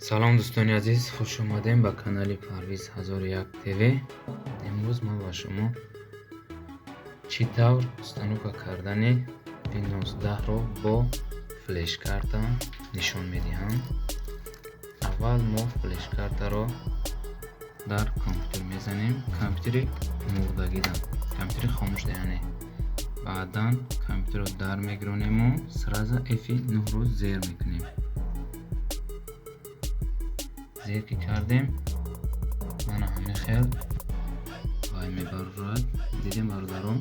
Салом, дӯстони азиз, хуш омадем ба канали Парвиз 1001 ТВ. Имрӯз ман ба шумо чӣ тавр установка кардани Windows 10-ро бо флешкарта нишон медиҳам. Аввал мо флешкартаро дар компютер мезанем, компютери мурдагида, компютери хомӯшда, яъне баъдан компютерро дар мегиронему сразу F9-ро зер мекунем. Зер ки кардем, мана ҳамин хел вай мебарорад. Дидем, бародарон,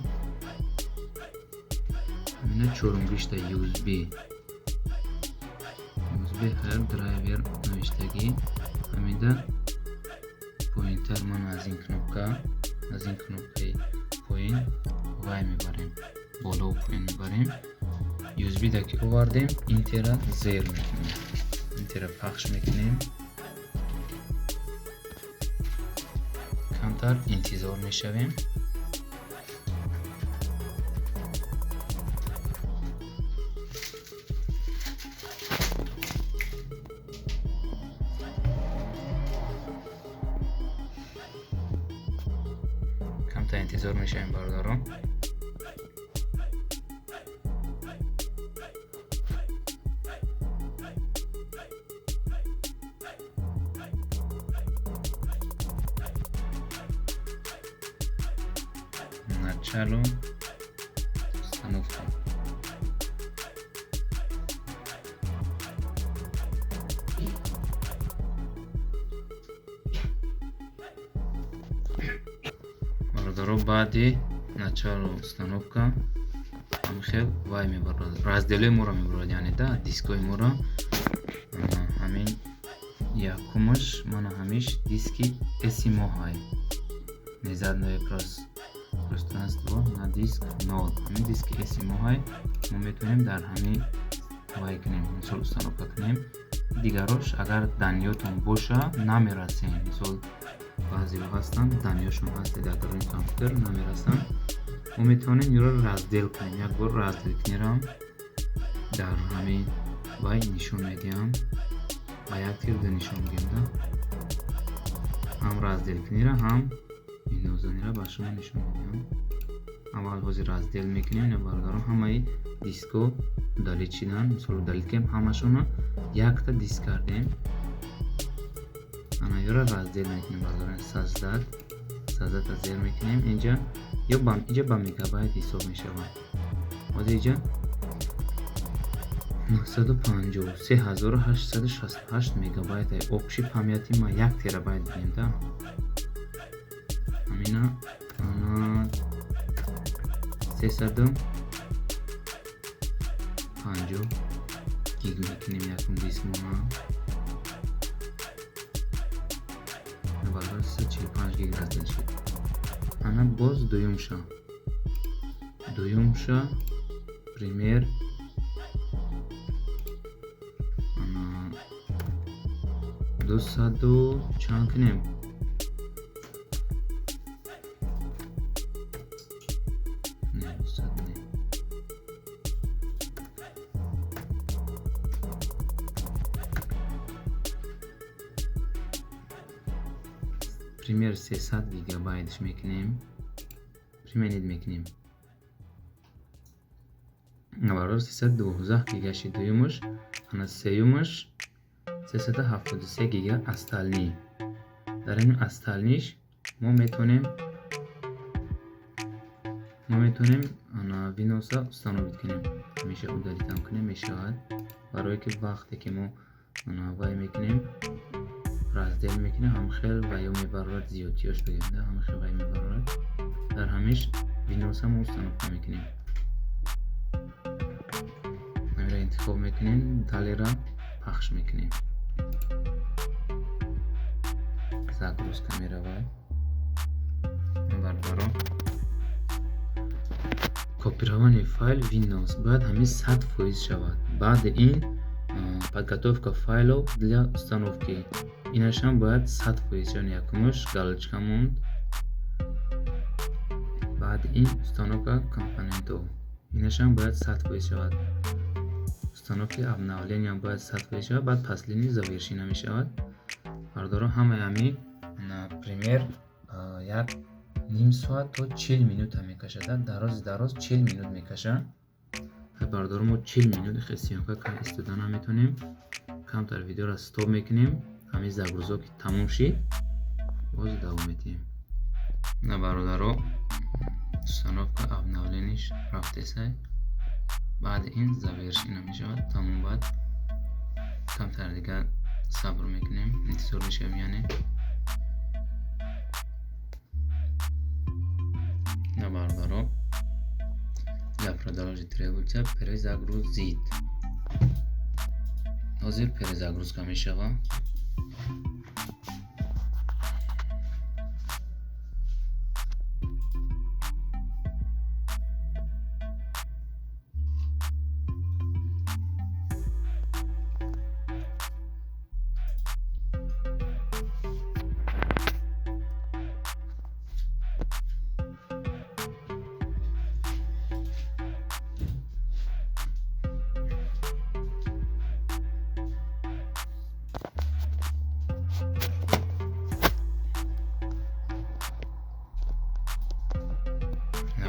ҳамина чорумгишта USB USB ҳар драйвер навиштагӣ, ҳамида поинтар ман аз ин кнопка, аз ин кнопкаи поин вай мебарем, болову поин мебарем. USB да ки овардем, интера зер мекунем, интера пахш мекунем, камтар интизор мешавем. Камтар интизор мешавем, бародарон. Начало установка. Бародаро, баъди начало установка ҳамин хел вай мебарад, разделои моро мебарад, яъне да дискҳои моро. Ҳамин якумаш, мана ҳамиш диски эси мо ҳай, незадное пространство на диск нол. Ҳамин диски эси мо ҳай, мо метавонем дар ҳамин вай кунем, мисол установка кунем. Дигарош агар даниётон боша, намерасем. Мисол, баъзеҳо ҳастанд, даниёшон ҳаст дар даруни компютер, намерасанд. Мо метавонем инро раздел кунем. Як бор раздел кунерам дар ҳамин вай нишон медиҳам, ба як тир ду нишон медиҳам, да ҳам раздел кунира, ҳам Windows-нира ба шумо нишон медиҳам. Аввал ҳозир раздел мекунем. Ина, бародарон, ҳамаи диско удалить шидан. Мисол, удалить кардем ҳамашонро, якта диск кардем. Ана ёро раздел мекунем, бародарон. Создать, создать зер мекунем. Инҷа ё инҷа ба мегабайт ҳисоб мешавад. Ҳозир инҷа 953868 мегабайт общий памяти ма, 1 терабайт бигем, да ҳамина ана 350 гиг мекунем якум дискмона. Баробар 345 гиг раздел шуд. Ана боз дуюмша, дуюмша пример ана 200 чанд кунем? Не, 200 не, пример 300 гигабайтш мекунем, применить мекунем. Баробар 312 гигаши дуюмаш. Ана сеюмаш 373 гига. Остальные, дар ин остальныйш мо метавонем ана Windows-а установить кунем. Ҳамеша удалить ам кунем мешавад, барое ки вақте ки мо ана вай мекунем, раздел мекунем, ҳамхел ваё мебарорад, зиёдтиёш бигем, да ҳамхел вай мебарорад. Дар ҳамиш Windows-а мо установка мекунем. Ҳаминро интихоб мекунем, далера пахш мекунем, загрузка меравад. Бародарон, копирование файл Windows бояд ҳамин 100% шавад. Баъди ин подготовка файлов для установки, инашам бояд 100% шавад. Якумаш галочка монд. Баъди ин установка компонентов, инашам бояд 100% шавад. Установки обновления бояд 100% шавад, баъд последний завершена мешавад. Бародаро, ҳамаи ҳамин, например, як ним соат то 40 минута мекашад. Дарози дароз 40 минут мекашад. Бародаро, мо 40 минут хел съёмка карда истода наметавонем. Камтар видеоро стоп мекунем. Ҳамин загрузка ки тамом шид, боз давом медиҳем. На, бародаро, установка обновления ш рафтесай. Баъди ин завершена мешавад, тамом. Баъд камтар дигар сабр мекунем, интизор мешавем, яъне. На, бародаро, для продолжить требуется перезагрузить. Ҳозир перезагрузка мешавад.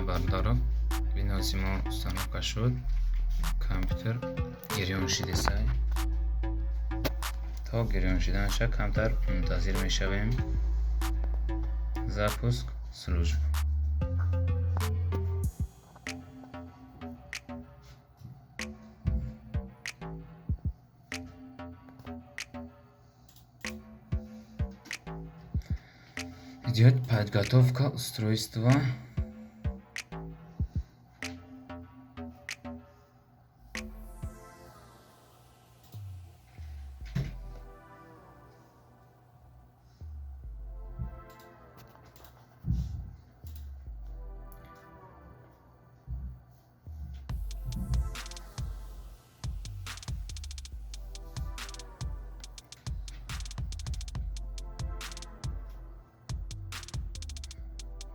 Бародаро, Windows мо установка шуд, компютер гирён шидесай. То гирён шиданаша камтар мунтазир мешавем. Запуск служб. Идет подготовка устройства.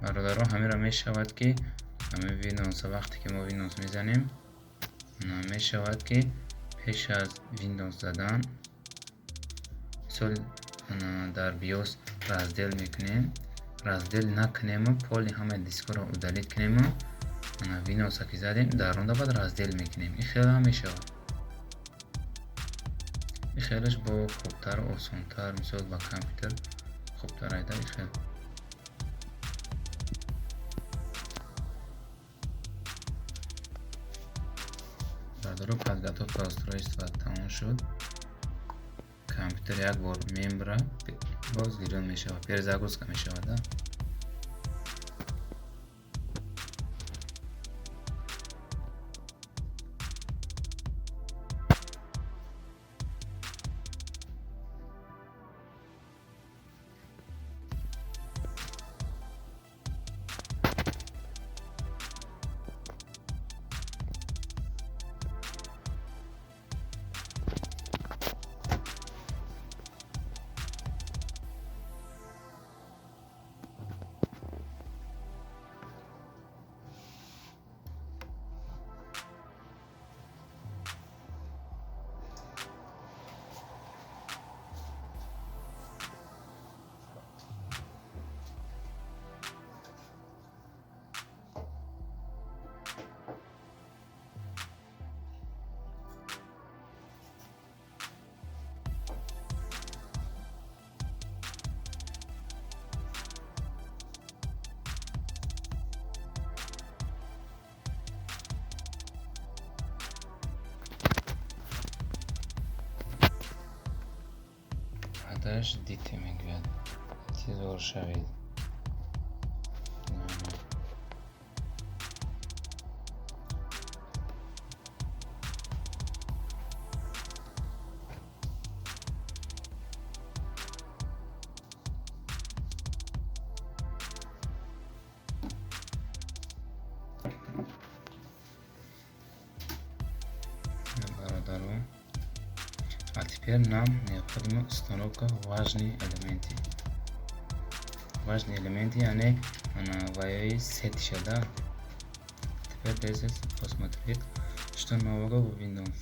Бародаро, ҳаминро мешавад, ки ҳамин Windows, вақте ки мо Windows мезанем, мешавад, ки пеш аз Windows задан, мисол, дар BIOS раздел мекунем, раздел накунему, поли ҳамаи дискҳоро удалить кунему, Windows ки задем, дар онда баъд раздел мекунем. Ин хеле ҳам мешавад. Ин хелеш бо хубтару осонтар, мисол, ба компютер хубтар айда ин хел. Бародаро, подготовка устройства тамом шуд. Компютер як бор мембра, боз гирён мешавад, перезагрузка мешавад. Подождите, мегӯяд, интизор шавед. Бародаро, а теперь нам необходима установка важные элементы. Важные элементы, яъне ваёи сетиша, да. Теперь здесь посмотреть, что нового в Windows.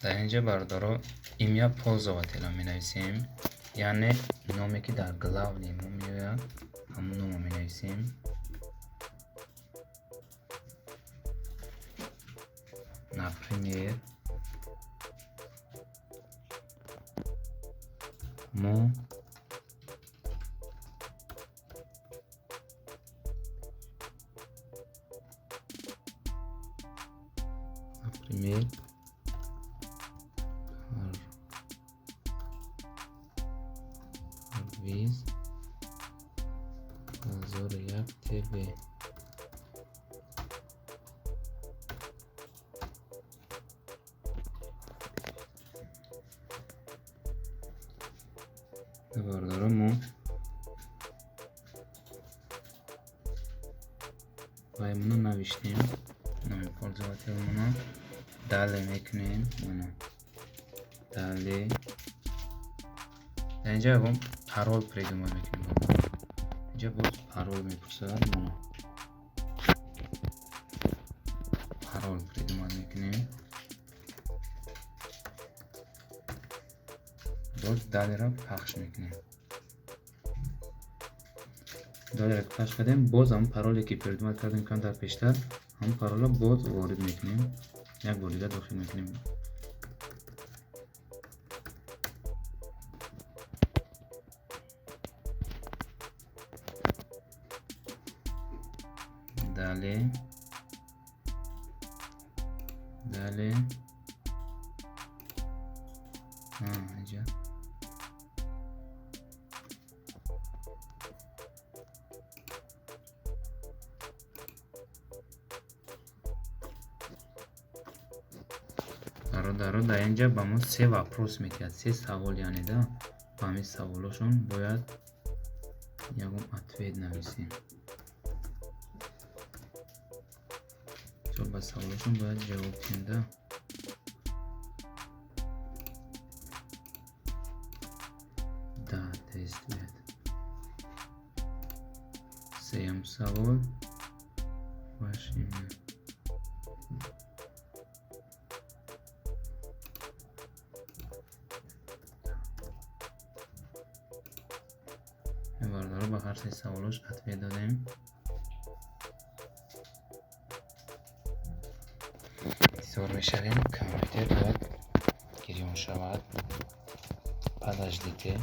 Дар ин ҷо, бародаро, имя пользователя менависем, яъне номе, ки дар главный мо меояд, ҳамон номро менависем. Например, мо например Парвиз 1001 ТВ. Бародаро, мо ваймоно навиштем, номи пользователмоно. Далее мекунем. Мана, далее. Дар инҷа ягон парол придумать мекунем. Инҷа боз парол мепурсад. Мана, парол придумать мекунем. Боз далее ро пахш мекунем. Далее ро пахш кардем, боз ҳамон пароле, ки придумать кардем камтар пештар, ҳамон паролро боз ворид мекунем, як бор дига дохил мекунем. Далее, далее. Инҷа бародаро, дар инҷа ба мо се вопрос метиҳад, се савол, яъне да ба ҳамин саволошон бояд ягон ответ нависем. Ба саволошон бояд ҷавоб диҳем да. Да, действует. Сеюм савол: ваше имя. Бародаро, ба ҳар се саволош ответ додем. Интизор мешавем, компютер бояд гирён шавад. Подождите.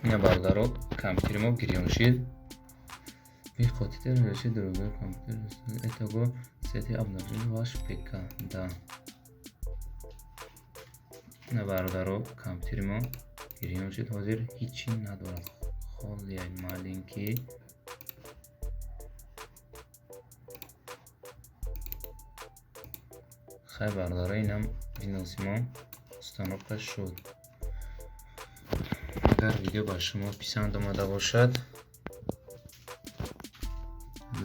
Ина, бародаро, компютери мо гирён шид. Вы хотите разрешить другой компьютер этого сети обновить ваш ПК? Да. Ина, бародаро, компютери мо гирён шид. Ҳозир ҳичи надорад, холия, маленький. Хай, бародаро, инам Виндовси мо установка шуд. Агар видео ба шумо писанд омада бошад,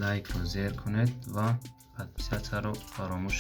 лайкро зер кунед ва подписаться ро фаромӯш.